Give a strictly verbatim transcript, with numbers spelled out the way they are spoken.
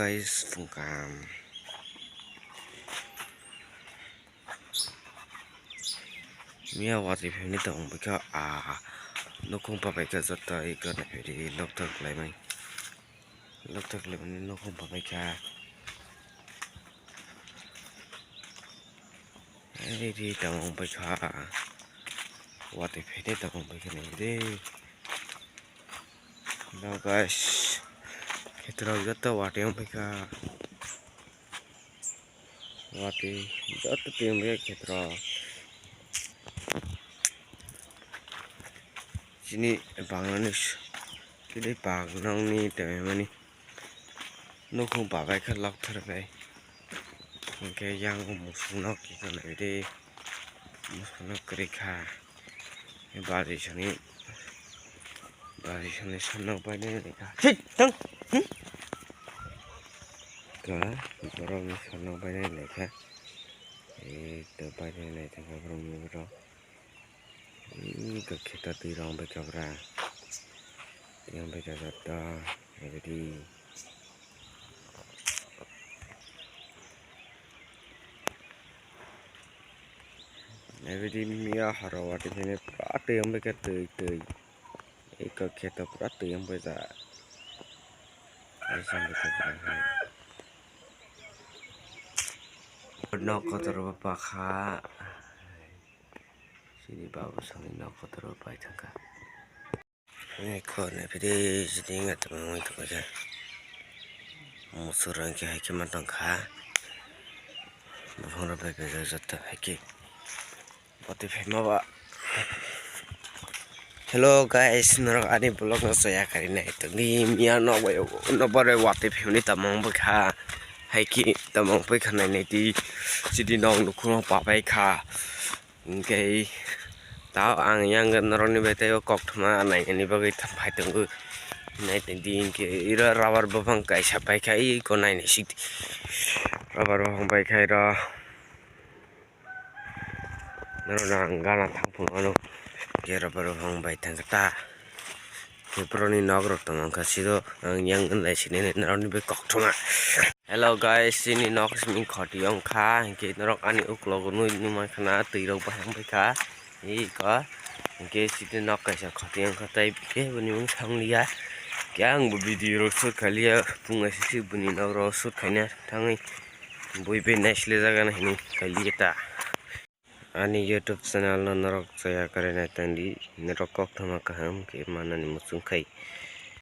Guys, phungkam. Miya watwi phimni tongwi kha, ah, nukhung pabai kha joto iko naphiri lokthok khlaimani. Lokthok khlaimani nukhung pabai kha. Ei ri tamo wngpai kha. Watwi phede tamo wngpai kha nai de. No guys. Khetrok joto watwi wngpai kha. Watwi joto twi wngpai kha khetrok. Chini bangnani s-, chini bangnani tongmani. Nukhung pabai khe lokthar bai. Hinkhe yang musuk nok kisa naidi. Musuk nok kwrwi kha. Bari sani, bari sani sannok bai nai lai kha. Thik, thang. Hmm? Ka, borok ni sannok bai nai lai kha. Ei to bai nai lai thang kha borok ni borok. Ih, kok kheto twi rong bai kha bwra. Twi rong bai kha joto. Naibadi. Naibadi miya horo watwi phini pura twi rong bai kha twi twi. Ih, kok kheto pura twi rong bai kha. Ih, jang bai kha bwra hai. Nok kotor bo pakha. Chini babu songni nok kotor bo pai thangkha. Ani khorni phidi chini wngya tongmani tongkha. Musuk rang khe hai khe ma tongkha. Buphang rok bai phaijak joto hai khe. Watwi phaima ba. Hello guys, norok ani vlog no chaya kari nai tongdi. Miya nok bai, nok bai watwi phaimani tamo wngkha. Hai khe tamo wngkha nai nai di. Chini nok nukhung pabai kha. Hinkhe tao ang yang norokni bai teibo koktwma nainani bagwi phai tongo. Naitongdi hinkhe iro rubber buphang kaisa paikha, iko nainai sidi. Rubber buphang paikha iro. Norokno ang gana thang phunukgo, hinkhe rubber buphang bai thangkha ta. Khe borokni nok rok tongmani kha siro ang yang wng lai sini norokni bai koktwma. Hello guys, chini nok simi khoti wngkha, hinkhe norok ani uklogo nui nukmankha na twi rok bahai wngkha. Iko hinkhe chini nok kaisa khoti wngkha tei kebo ni mung thang liya. Khe ang bo video rok shoot khai liya, phung aisisi bini nok rok shoot khaina thangwi bui bai naisilai jagana hinwi khai liya ta. Ani YouTube channel no norok chaya kwrwi naitongdi, norok koktwma kaham khe manani muchung khai.